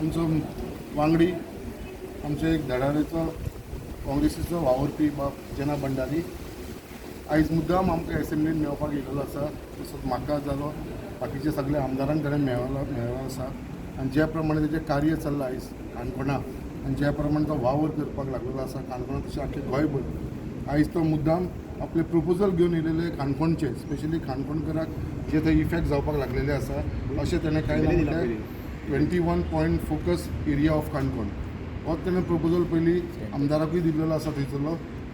आमचो वांगडी, आमचे एक धडाडेचो काँग्रेसीचो वावुरपी बाब जेना भंडारी आयज मुद्दाम आमकां एसेंब्लीन मेळपाक येयलेलो आसा. तसोच म्हाका जालो, बाकीचे सगळे आमदारांक ताणें मेळ्ळो आसा आनी ज्या प्रमाणे तेजें कार्य चल्लां आयज काणकोणा आनी ज्या प्रमाणे तो वावर करपाक लागलेलो आसा काणकोणा तशें आख्खे गोंयभर, आयज तो मुद्दाम आपले प्रपोजल घेवन येयलेले काणकोणचे, स्पेशली काणकोणकराक जे ते इफेक्ट जावपाक लागलेले आसा अशें तेणें कांय ना म्हटल्यार 21 point focus area of Canacona हो तेणें प्रपोजल पयलीं आमदाराकूय दिल्लेलो आसा, थंयसरलो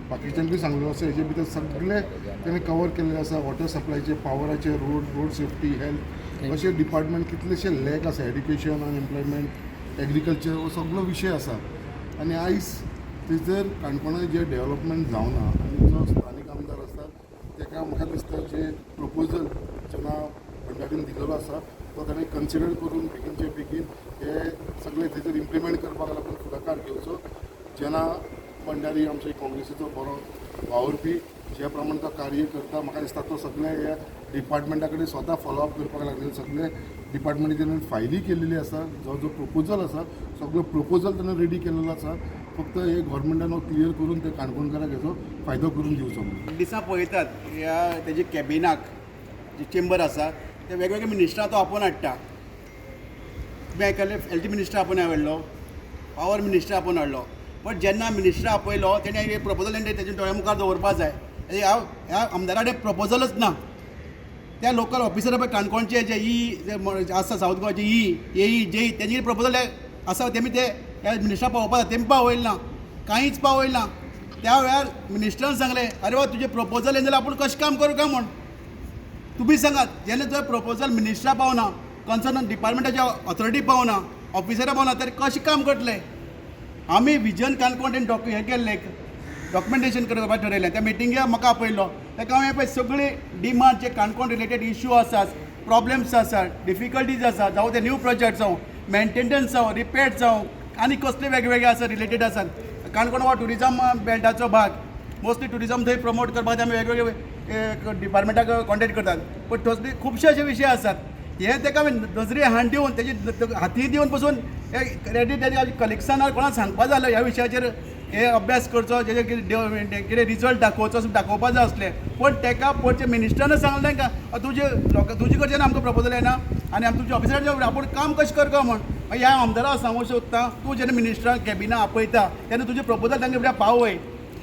बाकीच्यांकूय सांगलेलो आसा. हेजे भितर सगळे तेणें कवर केल्ले आसा, वॉटर सप्लायचे, पावराचे, रोड, रोड सेफ्टी, हेल्थ अशे डिपार्टमेंट कितलेशे लॅक आसा, एड्युकेशन, अनएम्प्लॉयमेंट, एग्रीकल्चर, हो सगळो विशय आसा. आनी आयज थंयसर काणकोणा जे डेव्हलपमेंट जावना आनी जो स्थानीक आमदार आसा तेका म्हाका दिसता जे प्रपोजल जेन्ना भंडारीन दिलेलो आसा तो ताणें कन्सिडर करून बेगीनचे बेगीन हे सगळे थंयसर इम्प्लिमेंट करपाक लागून फुडाकार घेवचो. जेन्ना भंडारी आमचे काँग्रेसीचो बरो वावुरपी, ज्या प्रमाणे तो कार्य करता, म्हाका दिसता तो सगळे ह्या डिपार्टमेंटा कडेन स्वता फॉलोअप करपाक लागलेलो. सगळे डिपार्टमेंटाची ताणें फायली केलेली आसा, जो जो प्रपोजल आसा सगळो प्रपोजल ताणें रेडी केलेलो आसा. फक्त हे गव्हर्मेंटान हो क्लियर करून ते काणकोणकाराक हेजो फायदो करून दिवचो म्हणून. दिसा पळयतात, ह्या तेजे कॅबिनाक जे चेंबर आसा ते वेगवेगळे मिनिस्टरां तो आपोवन हाडटा. तुमी आयकलें, हेल्थ मिनिस्टर आपोवन हाडलो, पावर मिनिस्टर आपोवन हाडलो. बट जेन्ना मिनिस्टर आपयलो तेणें प्रपोजल तेणे तेजे दोळ्या मुखार दवरपा जाय. ह्या आमदारा कडेन प्रपोजलच ना. त्या लोकल ऑफिसर पळय, काणकोणचे जे ई जे आसा, सावथ गोवाचे ई, ए ई, जे ई, तेंचे प्रपोजल आसा, तेमी ते ह्या मिनिस्टरा पावोवपा जाय. तेमी पावयलें ना, कांयच पावयलें ना. त्या वेळार मिनिस्टरान सांगलें, "अरे वा, तुजें प्रपोजल येयलें जाल्यार आपूण कशें काम करूं काय म्हूण?" तुमी सांगात, जेन्ना तुवें प्रपोजल मिनिस्टरा पावना, कन्सर्न डिपार्टमेंटाच्या ऑथॉरिटी पावना, ऑफिसरा पावना, तर कशें काम करतले आमी? विजन काणकोण तेणी डॉक्यु हें केल्लें, डॉक्युमेंटेशन करपाक ठरयलें. त्या मिटिंगेक म्हाका आपयलो. ताका हांवें पळय सगळी डिमांड, जे काणकोण रिलेटेड इश्यू आसात, प्रॉब्लम्स आसात, डिफिकल्टीज आसात, जावं ते न्यू प्रोजेक्ट जावं, मेंटेनन्स जावं, रिपेर जावं, आनी कसले वेगवेगळे आसा, रिलेटेड आसात. काणकोण हो ट्युरिजम बेल्टाचो भाग, मोस्टली ट्युरिजम थंय प्रमोट करपाक आमी वेगवेगळे डिपार्टमेंटाक कॉन्टेक्ट करतात. पण तसले खुबशे अशे विशय आसात, हे ताका आमी नजरे हाडून दिवन, तेजी हाती दिवन पसून हे रेडी तेजे कलिग्सान कोणाक सांगपा जालें, ह्या विशयाचेर हे अभ्यास करचो, जेजे कितें कितें रिजल्ट दाखोवचो, असो दाखोवपा जाय आसलें. पूण ताका पडचे मिनिस्टरान सांगलें तांकां, तुजे लोकां तुजे कडच्यान आमकां प्रपोजल येना आनी आमी तुमच्या ऑफिसराचे आपूण काम कशें करता म्हण. मागीर ह्या आमदारा सांगूंक सोदता, तूं जेन्ना मिनिस्टरांक कॅबिना आपयता तेन्ना तुजें प्रपोजल तांकां फुडें पावय.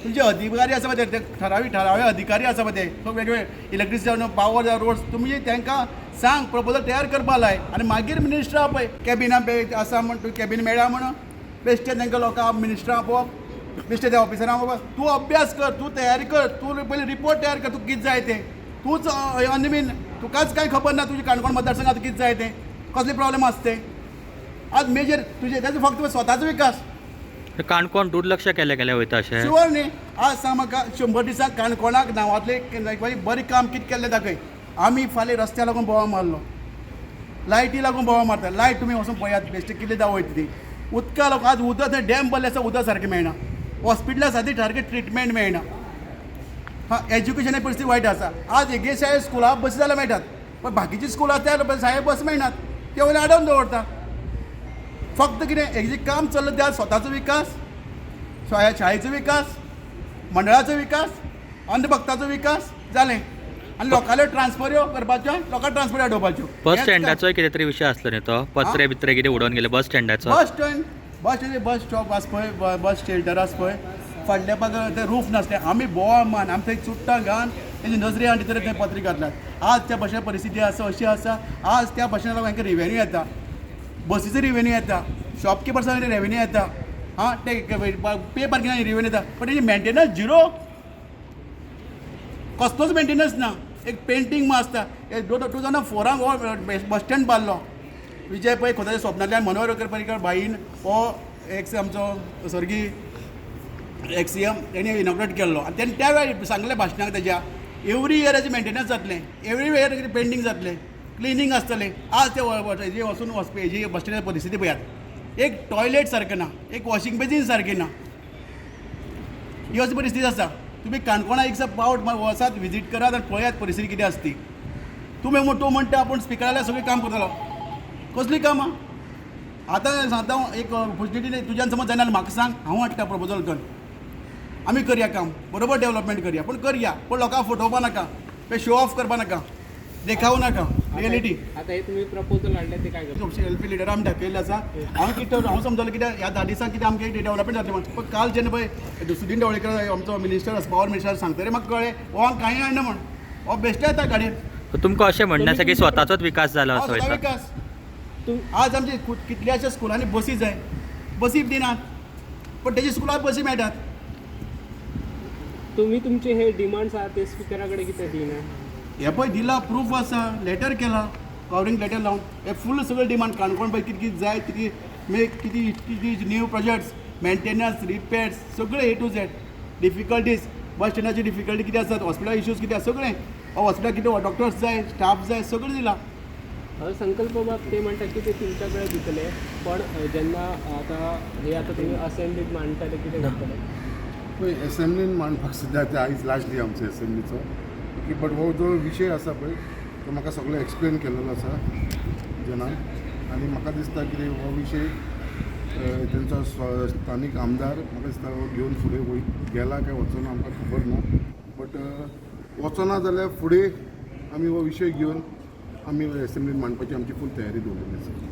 तुमचे अधिकारी आसा पळय, ते ठरावीक ठरावे अधिकारी आसा पळय, ते वेगवेगळे इलेक्ट्रिसिटी, पावर जावं रोड्स, तुमी तांकां सांग, प्रपोजल तयार करपा लाय आनी मागीर मिनिस्टर आपय. कॅबिना आसा म्हण तूं कॅबीन मेळ्ळा म्हण बेश्टें तांकां लोकांक मिनिस्टरां आपोवप, बेश्टें त्या ऑफिसरां आपोवप. तूं अभ्यास कर, तूं तयारी कर, तूं पयलीं रिपोर्ट तयार कर, तुका कितें जाय तें. तूंच अनमीन, तुकाच कांय खबर ना तुज्या काणकोण मतदारसंघात कितें जाय तें, कसले प्रॉब्लेम आसा ते. आज मेजर तुजें तेजो फक्त स्वताचो विकास. काणकोण दुर्लक्ष केलें गेलें वयता अशें? शुअर न्ही. आज सांग म्हाका, 100 दिसांक काणकोणाक नांवांतलें बरें काम कितें केल्लें दाखय. आमी फाल्यां रस्त्या लागून बोवाळ मारलो, लायटी लागून बोवाळ मारता. लायट तुमी वचून पळयात, बेश्टे कितले दाव वयता ती. उदका लागून आज उदक थंय डॅम भरले आसा, उदक सारकें मेळना. हॉस्पिटलां सादी सारकें ट्रिटमेंट मेळना. हां, एज्युकेशनाची परिस्थिती वायट आसा. आज एके शाळेत स्कुलाक बसी जाल्यार मेळटात, पण बाकीची स्कुलां त्या शाळेक बस मेळनात, ते वयल्यान आडोवन दवरता. फक्त कितें हेजें काम चल्लां त्या स्वताचो विकास, शाळेचो विकास, मंडळाचो विकास, अंधभक्ताचो विकास जालें आनी लोकांल्यो ट्रान्सफऱ्यो करपाच्यो, लोकांक ट्रान्सफर हाडोवपाच्यो. बस स्टँडाचोय कितें तरी विशय आसलो न्ही तो, पत्रे बित्रे कितें उडोवन गेले बस स्टँडाचो? Bus stand, bus stand, bus stop आसा पळय, बस शेल्टर आसा पळय, फाटल्या पाग ते रूफ नासले. आमी बोवाळ मान आमी थंय चुट्टां घालून तेजी नजरे हाडून भितर थंय पत्रे घातल्यात. आज त्या भशेन परिस्थिती आसा, अशी आसा. आज त्या भशेन लागून हांकां रिवेन्यू येता, बसीचो रिवेन्यू येता, शॉपकिपर्सां रेवेन्यू येता, आं ते पे पार्किंगा रिवेन्यू येता, पण तेजी मेंटेनन्स झिरो, कसलोच मेंटेनन्स ना. एक पेंटींग मा आसता. 2004 हो बस स्टँड बांदलो विजय पै खोताच्या स्वप्नांतल्यान मनोहर पर्रीकर भाईन, हो एक्स आमचो स्वर्गीय एक्स सीएम, तेणी इनॉग्रेट केल्लो. आनी तेणी त्या वेळार सांगलें भाशणाक तेज्या, एवरी इयर हेजें मेंटेनन्स जातलें, एवरी इयर पेंटींग जातलें, क्लिनींग आसतलें. आज ते हेजे वचून वचपी हेजी बस स्टँडाची परिस्थिती पळयात, एक टॉयलेट सारकें ना, एक वॉशिंग बेजीन सारकें ना. ही अशी परिस्थिती आसा. तुमी काणकोणा एक पावट वचात, विजीट करात आनी पळयात परिस्थिती कितें आसा ती. तुमी तूं म्हणटा आपूण स्पिकर जाल्यार सगळीं काम करतलो. कसलीं कामां? आतां सांगता हांव एक ऑपोर्चुनिटी तुज्यान समज जायना जाल्यार म्हाका सांग, हांव हाडटा प्रपोजल कर, आमी करया काम, बरोबर डेवलपमेंट करया, पूण करया, पूण लोकांक फटोवपा नाका, ते शो ऑफ करपा नाका, देखावू नाका रियलिटी. आता हे तुम्ही प्रपोजल हाडले ते काय करता? एल पी लिडर आमी दाखयल्ले आसा. हांव कितें हांव समजलो कित्याक ह्या 10 दिसांक कितें आमचें डेवलपमेंट जातलें म्हण. पण काल जेन्ना पळय सुदीन ढवळीकर आमचो मिनिस्टर आसा, पावर मिनिस्टर सांगतरे म्हाका कळ्ळें हो हांगा कांय हाडना म्हण, हो बेश्टे येता गाडयेन. तुमकां अशें म्हणणें आसा की स्वताचोच विकास जाला हो असो स्वता वयता? विकास. आज आमचे कितल्याश्या स्कुलांनी बसी जाय, बसी दिनात, पण तेजे स्कुलाक बसी मेळटात. तुम्ही तुमचे हे डिमांड्स आहा ते स्पिकरा कडेन कितें दिना? हे पळय दिला प्रूफ आसा, लेटर केला, कवरींग लेटर लावन हे फूल सगळे डिमांड काणकोण पळय कितें कितें जाय, कितें मेक कितें कितें न्यू प्रोजेक्ट्स, मेंटेनन्स, रिपेर्स, सगळे ए टू झेड डिफिकल्टीज, बस स्टँडाची डिफिकल्टी कितें आसात, हॉस्पिटल इश्यूज कितें आसा, सगळें हॉस्पिटल कितें डॉक्टर्स जाय, स्टाफ जाय, सगळें दिलां. संकल्प बाब ते म्हणटा की ते तुमच्या कडेन दितले, पण जेन्ना आतां हे आतां तुमी असेंब्लीत मांडटले कितें करतले? पळय एसेंब्लीन मांडपाक सुद्दां ते आयज लास्ट डे आमचो एसेंब्लीचो की, बट हो जो विशय आसा पळय तो म्हाका सगळो एक्सप्लेन केलेलो आसा जनान आनी म्हाका दिसता कितें हो विशय तेंचो स्थानीक आमदार म्हाका दिसता हो घेवन फुडें वय गेला काय वचना आमकां खबर ना, बट वचना जाल्यार फुडें आमी हो विशय घेवन आमी एसेंब्लीन मांडपाची आमची फूल तयारी दवरलेली आसा.